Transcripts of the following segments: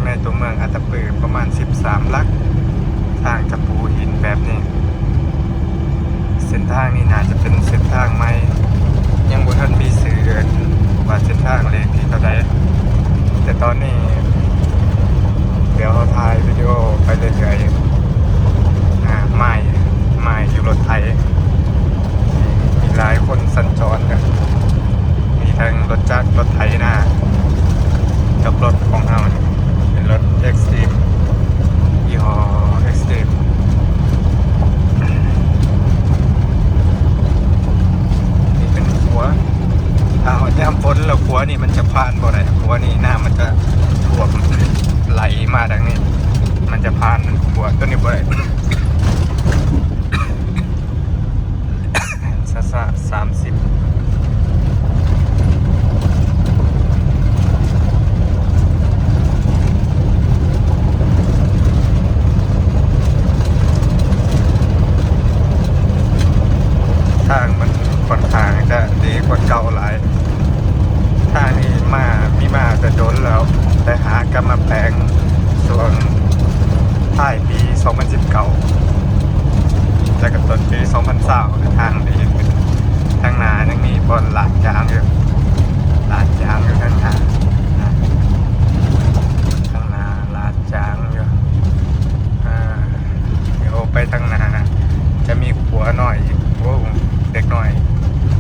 ໃນຕົວເມືອງອັດຕະປືປະມານສິບສາມຫຼັກ ທາງຈະປູຫີນແບບນີ້. ເສັ້ນທາງນີ້ໜ້າຈະເປັນເສັ້ນທາງໃໝ່ ຍັງບໍ່ທັນມີຊື່ວ່າເສັ້ນທາງເລກທີເທົ່າໃດ, ແຕ່ຕອນນີ້ດຽວເຮົາຖ່າຍວິດີໂອໄປເລື້ອຍໆ ອາ ໝ້າຍ ໝ້າຍຢູ່ລົດໄຖ ມີຫຼາຍຄົນສັນຈອນກັນ ມີທັງລົດຈັກ ລົດໄຖນາ ກັບລົດຂອງເຮົານີ້ ເປັນລົດເອັກສຕຣີມ ຍີ່ຫໍ້ເອັກສຕຣີມ. ນີ້ເປັນຂົວ ຖ້າຮອດຍາມຝົນແລ້ວ ຂົວນີ້ມັນຈະຜ່ານບໍ່ໄດ້, ຂົວນີ້ນ້ຳມັນຈະຖ້ວມໄຫຼມາທາງນີ້ ມັນຈະຜ່ານຂົວຕົວນີ້ບໍ່ໄດ້. ຊ້າໆ ສາມສິບ ທາງມັນຂ້ອນຂ້າງຈະດີກວ່າເກົ່າຫຼາຍ. ທາງນີ້ມາ ມີມາແຕ່ດົນແລ້ວ, ໄປຫາກັບມາແປງຊ່ວງທ້າຍປີສອງພັນສິບເກົ້າ ແລ້ວກໍຕົ້ນປີສອງພັນຊາວ ທາງດີຂຶ້ນ. ທາງໜ້າຍັງມີບ່ອນລາດຢາງຢູ່ ລາດຢາງຢູ່ທາງໜ້າ ທາງໜ້າລາດຢາງຢູ່. ອາ ດຽວໄປທາງໜ້າຈະມີຂົວນ້ອຍອີກ. ໂອ້ ເດັກນ້ອຍ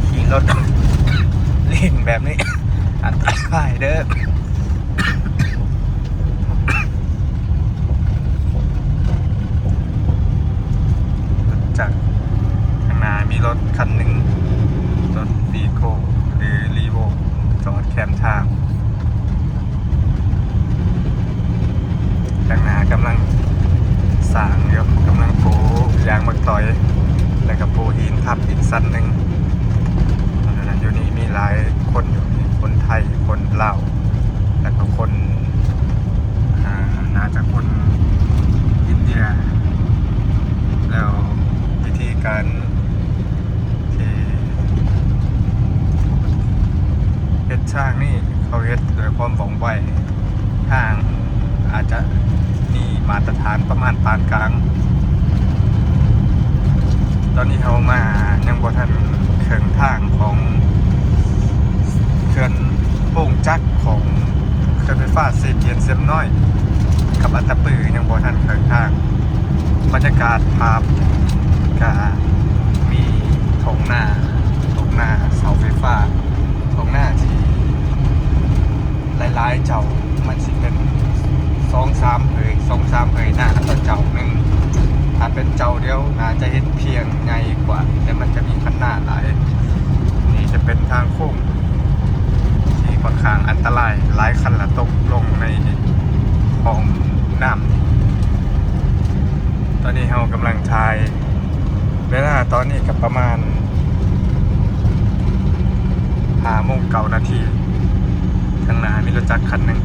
ຂີ່ລົດຫຼິ້ນແບບນີ້ ອັນຕະລາຍເດີ້. ລົດຈັກ ຂ້າງໜ້າມີລົດຄັນໜຶ່ງ ລົດວີໂກ້ ຫຼື ຣີໂວ້ ຈອດແຄມທາງ. ຂ້າງໜ້າກຳລັງສ້າງຢູ່ ກຳລັງປູຢາງໝາກຕອຍ ແລ້ວກໍປູຫີນທັບອີກຊັ້ນໜຶ່ງ. ຢູ່ນີ້ມີຫຼາຍຄົນຢູ່ ມີຄົນໄທ ຄົນລາວ ແລ້ວກໍຄົນ ອາ ໜ້າຈະຄົນອິນເດຍ. ແລ້ວວິທີການ ທີ່ເຮັດທາງນີ້ ເຂົາເຮັດດ້ວຍຄວາມວ່ອງໄວ, ທາງອາດຈະມີມາດຕະຖານປະມານປານກາງ. ຕອນນີ້ເຮົາມາຍັງບໍ່ທັນເຄິ່ງທາງຂອງເຂື່ອນໂຮງຈັກຂອງເຂື່ອນໄຟຟ້າເຊປຽນເຊປນ້ອຍກັບອັດຕະປື ຍັງບໍ່ທັນເຄິ່ງທາງ. ບັນຍາກາດພາບກະມີທົ່ງນາ ທົ່ງນາເສົາໄຟຟ້າ ທົ່ງນາທີ່ຫຼາຍໆເຈົ້າ ມັນຊິເປັນສອງສາມເອີ່ຍ ສອງສາມເອີ່ຍນາຕໍ່ເຈົ້າໜຶ່ງ. ຖ້າເປັນເຈົ້າດຽວໜ້າຈະເຮັດພຽງໃຫຍ່ກວ່າ ແຕ່ມັນຈະມີຄັນນາຫຼາຍ. ນີ້ຈະເປັນທາງໂຄ້ງທີ່ຂ້ອນຂ້າງອັນຕະລາຍ, ຫຼາຍຄັນລະຕົກລົງໃນຮ່ອງນ້ຳ. ຕອນນີ້ເຮົາກຳລັງຖ່າຍ ເວລາຕອນນີ້ກໍປະມານຫ້າໂມງເກົ້ານາທີ. ຂ້າງໜ້າມີລົດຈັກຄັນໜຶ່ງ.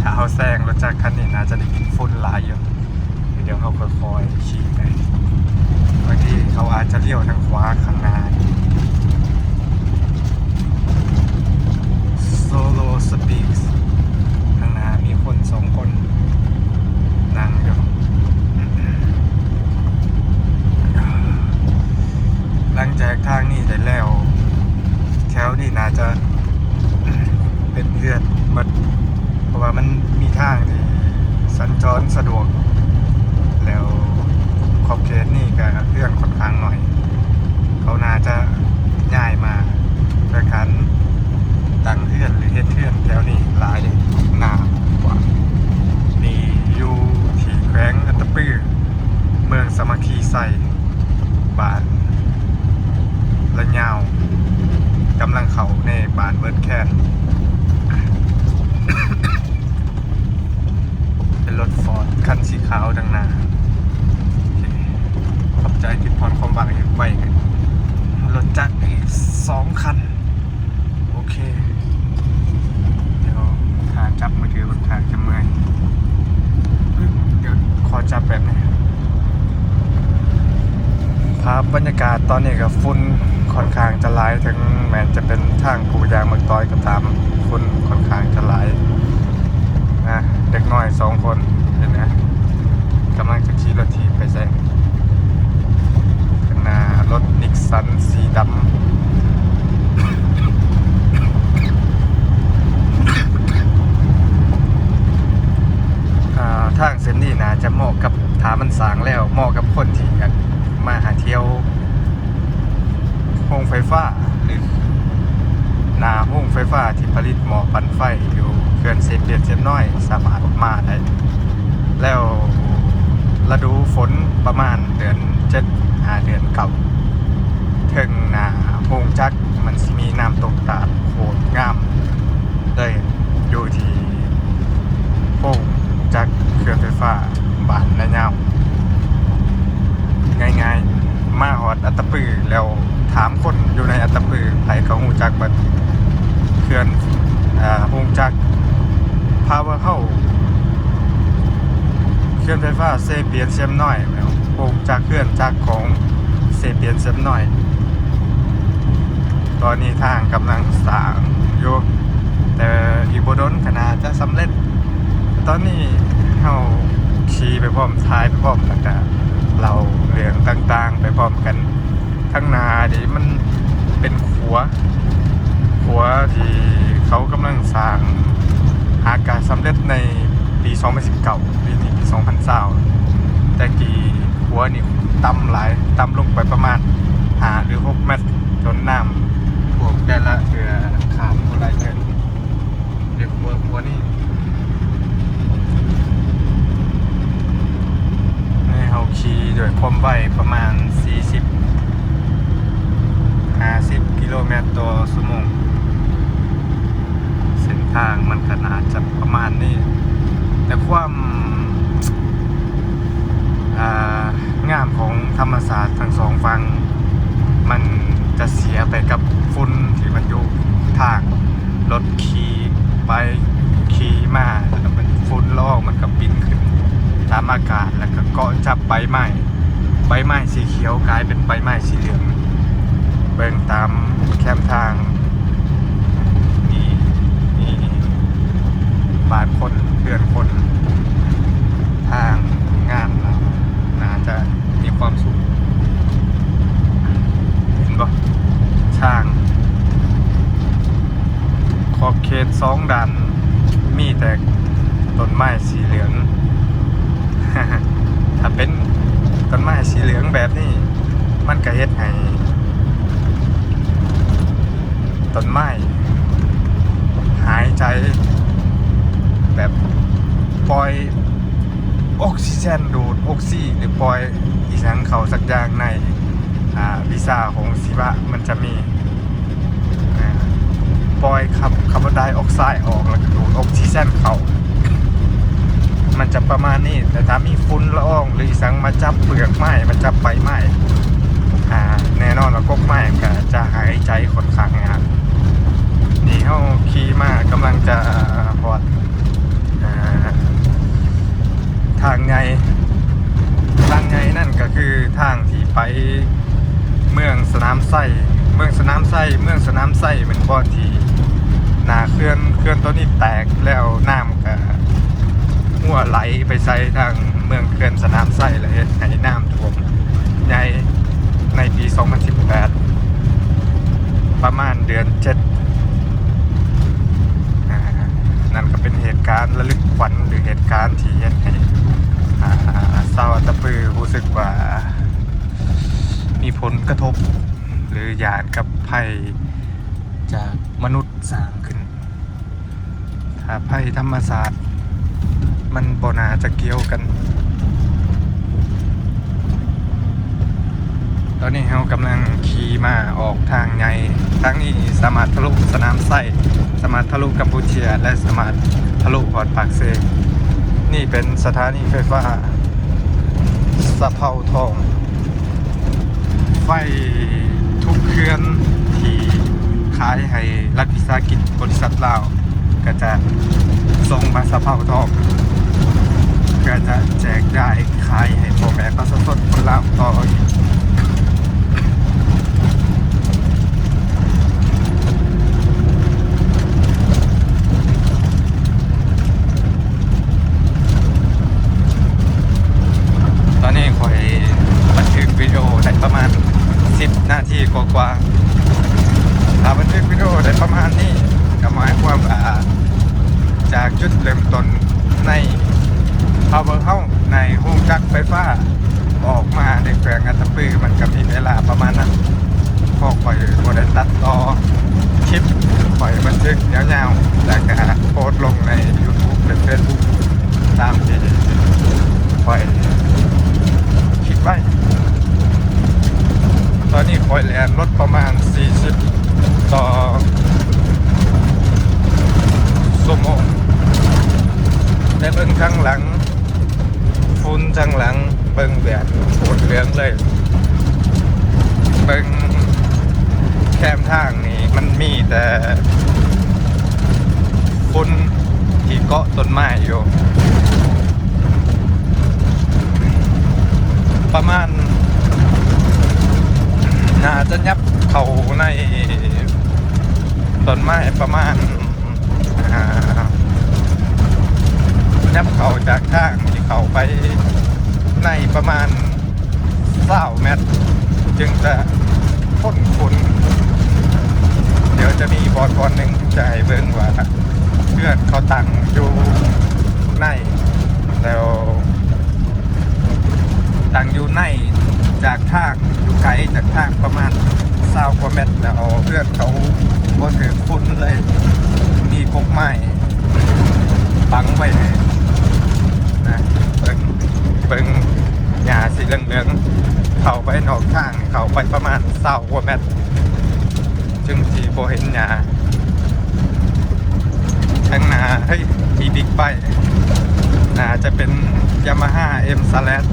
ຖ້າເຮົາແຊງລົດຈັກຄັນນີ້ ໜ້າຈະໄດ້ກິນຝຸ່ນຫຼາຍຢູ່. ດຽວເຮົາຄ່ອຍໆຂີ່ໄປ. ບາງທີເຂົາອາດຈະລ້ຽວທາງຂວາຂ້າງໜ້າ. Solo Speaks ຂ້າງໜ້າມີຄົນສອງຄົນນັ່ງຢູ່. ຫຼັງຈາກທາງນີ້ໄດ້ແລ້ວ ແຖວນີ້ໜ້າຈະເປັນເຮືອນໝົດ ເພາະວ່າມັນມີທາງທີ່ສັນຈອນສະດວກ ແລ້ວຂອບເຂດນີ້ກະເຮືອນຂ້ອນຂ້າງໜ້ອຍ. ເຂົາໜ້າຈະຍ້າຍມາ ເພື່ອການຕັ້ງເຮືອນ ຫຼື ເຮັດເຮືອນແຖວນີ້ຫຼາຍ ໜ້າກວ່າ. ນີ້ຢູ່ທີ່ແຂວງອັດຕະປື ເມືອງສາມັກຄີໄຊ ບ້ານລະຍາວ ກຳລັງເຂົ້າໃນບ້ານເມີດແຄນ. ເປັນລົດຟອດຄັນສີຂາວທາງໜ້າ. ໂອເຄ ຂອບໃຈທີ່ຜ່ອນຄວາມວ່າງໃຫ້ໄວ. ລົດຈັກອີກສອງຄັນ. ໂອເຄ ດຽວຖ້າຈັບມືຖືຂ້ອນຂ້າງຈະເມື່ອຍ. ດຽວຂໍຈັບແບບນີ້. ພາບບັນຍາກາດຕອນນີ້ກໍຝຸ່ນຂ້ອນຂ້າງຈະຫຼາຍ, ເຖິງແມ່ນຈະເປັນທາງປູຢາງໝາກຕອຍກໍຕາມ, ຝຸ່ນຂ້ອນຂ້າງຈະຫຼາຍ. ເຂື່ອນເຊປຽນ-ເຊປນ້ອຍສາມາດມາໄດ້ ແລ້ວລະດູຝົນປະມານເດືອນເຈັດຫາເດືອນເກົ້າ ເທິງໜ້າໂຮງຈັກມັນຊິມີນ້ຳຕົກຕາດໂຄດງາມເລີຍ ຢູ່ທີ່ໂຮງຈັກເຂື່ອນໄຟຟ້າບ້ານນາຍາວ. ງ່າຍໆ ມາຮອດອັດຕະປືແລ້ວ ຖາມຄົນຢູ່ໃນອັດຕະປື ໃຜກໍຮູ້ຈັກເບິດ ເຂື່ອນ ເອີ ໂຮງຈັກ Power House ເຂື່ອນໄຟຟ້າເຊປຽນ-ເຊປນ້ອຍ ໂຮງຈັກເຂື່ອນຈັກຂອງເຊປຽນ-ເຊປນ້ອຍ. ຕອນນີ້ທາງກຳລັງສ້າງຢູ່ ແຕ່ອີກບໍ່ດົນກໍໜ້າຈະສຳເລັດ. ຕອນນີ້ເຮົາຂີ່ໄປພ້ອມ ຖ່າຍໄປພ້ອມ ແລ້ວກະເລົ່າເລື່ອງຕ່າງໆໄປພ້ອມກັນ. ທາງໜ້ານີ້ມັນເປັນຂົວ ຂົວທີ່ເຂົາກຳລັງສ້າງ ຫາກະສຳເລັດໃນປີສອງພັນສິບເກົ້າ ປີນີ້ປີສອງພັນຊາວ. ແຕ່ກີ້ຂົວນີ້ຕ່ຳຫຼາຍ ຕ່ຳລົງໄປປະມານຫ້າຫຼືຫົກແມັດ ຈົນນ້ຳຖ້ວມແຕ່ລະເທື່ອຂ້າມບໍ່ໄດ້ເລີຍ. ເປັນຂົວ ຂົວນີ້ ໃຫ້ເຮົາຂີ່ດ້ວຍຄວາມໄວປະມານສີ່ສິບ ຫ້າສິບກິໂລແມັດຕໍ່ຊົ່ວໂມງ. ເສັ້ນທາງມັນກໍໜ້າຈະປະມານນີ້ ແຕ່ຄວາມ ອ່າ ງາມຂອງທຳມະຊາດທັງສອງຝັ່ງ ມັນຈະເສຍໄປກັບຝຸ່ນທີ່ມັນຢູ່ທາງ ລົດຂີ່ໄປຂີ່ມາ ແລ້ວກໍເປັນຝຸ່ນລະອອງ ມັນກໍບິນຂຶ້ນຕາມອາກາດ ແລ້ວກໍເກາະຈັບໃບໄມ້ ໃບໄມ້ສີຂຽວກາຍເປັນໃບໄມ້ສີເຫຼືອງ. ເບິ່ງຕາມແຄມທາງ ນີ້ ນີ້ບ້ານຄົນ ເຮືອນຄົນ ທາງງາມ ໜ້າຈະມີຄວາມສຸກ. ເຫັນບໍ່? ທາງຂອບເຂດສອງດ້ານ ມີແຕ່ຕົ້ນໄມ້ສີເຫຼືອງ. ຖ້າເປັນຕົ້ນໄມ້ສີເຫຼືອງແບບນີ້ ມັນກະເຮັດໃຫ້ຕົ້ນໄມ້ຫາຍໃຈ ແບບປ່ອຍອົກຊີເຈນ ດູດອົກຊີ ຫຼືປ່ອຍອີ່ຫຍັງເຂົ້າສັກຢ່າງໃນ ອ່າ ວີຊາຂອງຊີວະ ມັນຈະມີ ອ່າ ປ່ອຍຄາບ ຄາບອນໄດອອກໄຊອອກ ແລ້ວກໍດູດອົກຊີເຈນເຂົ້າ ມັນຈະປະມານນີ້. ແຕ່ຖ້າມີຝຸ່ນລະອອງ ຫຼືອີ່ຫຍັງມາຈັບເປືອກໄມ້ ມາຈັບໃບໄມ້ ອ່າ ແນ່ນອນວ່າກົກໄມ້ກໍຈະຫາຍໃຈຂ້ອນຂ້າງຍາກ. ນີ້ເຮົາຂີ່ມາກຳລັງຈະຮອດ ອ່າ ທາງໃຫຍ່ ທາງໃຫຍ່ນັ້ນກໍຄືທາງທີ່ໄປເມືອງສະໜາມໄຊ. ເມືອງສະໜາມໄຊ ເມືອງສະໜາມໄຊແມ່ນບ່ອນທີ່ໜ້າເຂື່ອນ ເຂື່ອນໂຕນີ້ແຕກແລ້ວ ນ້ຳກໍຮົ່ວໄຫຼໄປໃສ່ທາງເມືອງເຂື່ອນສະໜາມໄຊ ແລະເຮັດໃຫ້ນ້ຳ ຖ້ວມໃຫຍ່ໃນປີສອງພັນສິບແປດ ປະມານເດືອນເຈັດ. ອ່າ ນັ້ນກໍເປັນເຫດການລະລຶກຂວັນ ຫຼືເຫດການທີ່ເຮັດໃຫ້ ອ່າ ຊາວອັດຕະປືຮູ້ສຶກວ່າມີຜົນກະທົບ ຫຼືຢ້ານກັບໄພຈາກມະນຸດສ້າງຂຶ້ນ. ຖ້າໄພທຳມະຊາດ ມັນບໍ່ໜ້າຈະກ່ຽວກັນ. ຕອນນີ້ເຮົາກຳລັງຂີ່ມາອອກທາງໃຫຍ່. ທາງນີ້ສາມາດທະລຸສະໜາມໄຊ, ສາມາດທະລຸກຳປູເຈຍ ແລະ ສາມາດທະລຸຮອດປາກເຊ. ນີ້ເປັນສະຖານີໄຟຟ້າສະເພົາທອງ. ໄຟທຸກເຂື່ອນທີ່ຂາຍໃຫ້ລັດວິສາຫະກິດບໍລິສັດລາວ ກໍຈະສົ່ງມາສະເພົາທອງ ເພື່ອຈະແຈກຈ່າຍຂາຍໃຫ້ພໍ່ແມ່ປະຊາຊົນຄົນລາວຕໍ່ອີກ. ຕອນນີ້ຂ້ອຍບັນທຶກວິດີໂອໄດ້ປະມານສິບນາທີກວ່າໆ. ຖ້າບັນທຶກວິດີໂອໄດ້ປະມານນີ້ ກໍໝາຍຄວາມວ່າ ຈາກຈຸດເລີ່ມຕົ້ນໃນ Power House ໃນໂຮງຈັກໄຟຟ້າ ອອກມາໃນແຂວງອັດຕະປື ມັນກໍມີເວລາປະມານນັ້ນ ເພາະຂ້ອຍບໍ່ໄດ້ຕັດຕໍ່ ຄລິບຂ້ອຍບັນທຶກຍາວໆ ແລ້ວກະໂພສລົງໃນຢູທູບ ແລະ ເຟສບຸກ ຕາມທີ່ຂ້ອຍຄິດໄວ້. ຕອນນີ້ຂ້ອຍແລ່ນລົດປະມານສີ່ສິບຕໍ່ຊົ່ວໂມງ ແຕ່ເບິ່ງທາງຫຼັງ ຝຸ່ນທາງຫຼັງເບິ່ງແບບໂຄດເຫຼືອງເລີຍ. ເບິ່ງແຄມທາງນີ້ມັນມີແຕ່ຝຸ່ນທີ່ເກາະຕົ້ນໄມ້ຢູ່. ປະມານ ໜ້າຈະຫຍັບເຂົ້າໃນຕົ້ນໄມ້ປະມານ ອ່າ ຫຍັບເຂົ້າຈາກທາງທີ່ເຂົ້າໄປໃນປະມານຊາວແມັດ ຈຶ່ງຈະພົ້ນຝຸ່ນ. ດຽວຈະມີບ່ອນບ່ອນໜຶ່ງຈະໃຫ້ເບິ່ງວ່າເຮືອນເຂົາຕັ້ງຢູ່ໃນ ແລ້ວ ຕັ້ງຢູ່ໃນຈາກທາງ ຢູ່ໄກຈາກທາງປະມານຊາວກວ່າແມັດ ແລ້ວເຮືອນເຂົາບໍ່ຖືກຝຸ່ນເລີຍ ມີກົກໄມ້ບັງໄວ້ໃຫ້ນະ. ເບິ່ງ ເບິ່ງຫຍ້າສີເຫຼືອງໆ ເຂົ້າໄປນອກທາງ ເຂົ້າໄປປະມານຊາວກວ່າແມັດ ຈຶ່ງຊິບໍ່ເຫັນຫຍ້າ. ທາງໜ້າ ເຮີ້ຍ ມີບິກໄບ ໜ້າຈະເປັນ Yamaha M Slash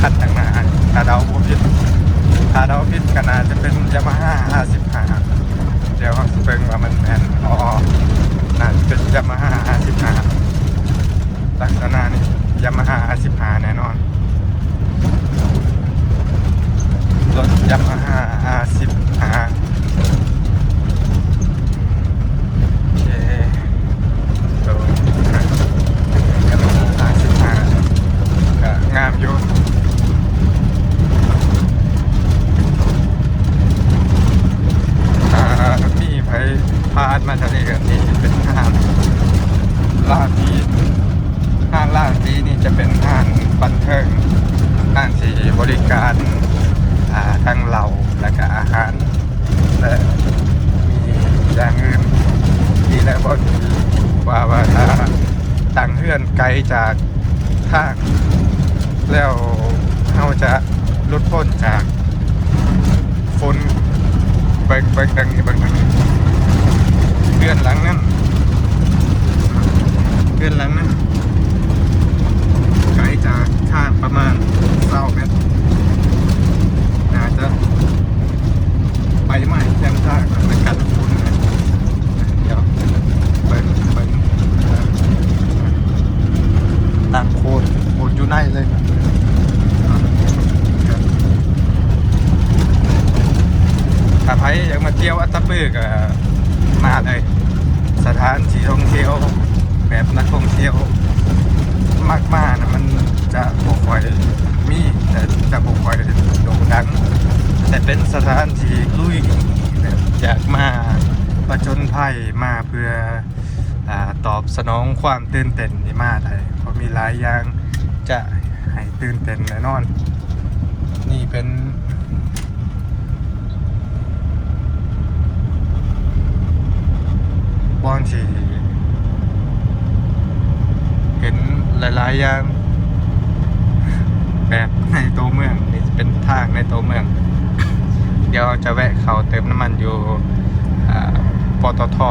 ຄັນທາງໜ້າ. ຖ້າເດົາບໍ່ຜິດ ຖ້າເດົາຜິດກໍໜ້າຈະເປັນ Yamaha R ສິບຫ້າ. ດຽວເຮົາຊິເບິ່ງວ່າມັນແມ່ນບໍ່. ໜ້າຈະເປັນ Yamaha R ສິບຫ້າ. ລັກສະນະນີ້ Yamaha R ສິບຫ້າ ແນ່ນອນ. ລົດ Yamaha R ສິບຫ້າ. ໂອເຄ ໂຕ Yamaha R ສິບຫ້າ ກໍງາມຢູ່. ຖ້າມີໃຜຜ່ານມາທາງນີ້ ກໍນີ້ເປັນຮ້ານລາຕີ. ຮ້ານລາຕີນີ້ຈະເປັນຮ້ານບັນເທີງ ຮ້ານທີ່ບໍລິການ ອ່າ ທັງເຫຼົ້າ ແລະກະອາຫານ ແລະມີຢ່າງອື່ນ. ດີແລ້ວບໍ່ດີ ວ່າ ວ່າຖ້າຕັ້ງເຮືອນໄກຈາກທາງ ແລ້ວເຮົາຈະຫຼຸດພົ້ນຈາກ ຝົນ ເບິ່ງ ເບິ່ງທາງນີ້ ເບິ່ງທາງນີ້ ເຮືອນຫຼັງນັ້ນ ເຮືອນຫຼັງນັ້ນໄກຈາກທາງປະມານຊາວແມັດ ໜ້າຈະໃບໄມ້ແຄມທາງມັນກັນຝຸ່ນ. ດຽວເບິ່ງ ເບິ່ງ ຕັ້ງໂຄດ ໂຄດຢູ່ໃນເລີຍ. ຖ້າໃຜຢາກມາທ່ຽວອັດຕະປືກະມາເລີຍ. ສະຖານທີ່ທ່ອງທ່ຽວແບບນັກທ່ອງທ່ຽວມັກມານະ ມັນຈະບໍ່ຄ່ອຍມີ ແຕ່ຈະບໍ່ຄ່ອຍໂດ່ງດັງ ແຕ່ເປັນສະຖານທີ່ລຸຍ ແບບຢາກມາຜະຈົນໄພ ມາເພື່ອ ອ່າ ຕອບສະໜອງຄວາມຕື່ນເຕັ້ນນີ້ມາໄດ້ ເພາະມີຫຼາຍຢ່າງຈະໃຫ້ຕື່ນເຕັ້ນແນ່ນອນ. ນີ້ເປັນບ່ອນທີ່ເຫັນຫຼາຍໆຢ່າງ ແບບໃນຕົວເມືອງ ນີ້ເປັນທາງໃນຕົວເມືອງ. ດຽວຈະແວະເຂົ້າເຕີມນ້ຳມັນຢູ່ ອ່າ ປຕທ. ໂອ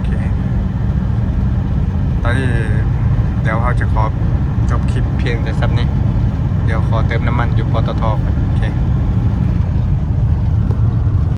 ເຄ ຕອນນີ້ດຽວເຮົາຈະຂໍຈົບຄລິບພຽງແຕ່ສ່ຳນີ້. ດຽວຂໍເຕີມນ້ຳມັນຢູ່ ປຕທ ກ່ອນ.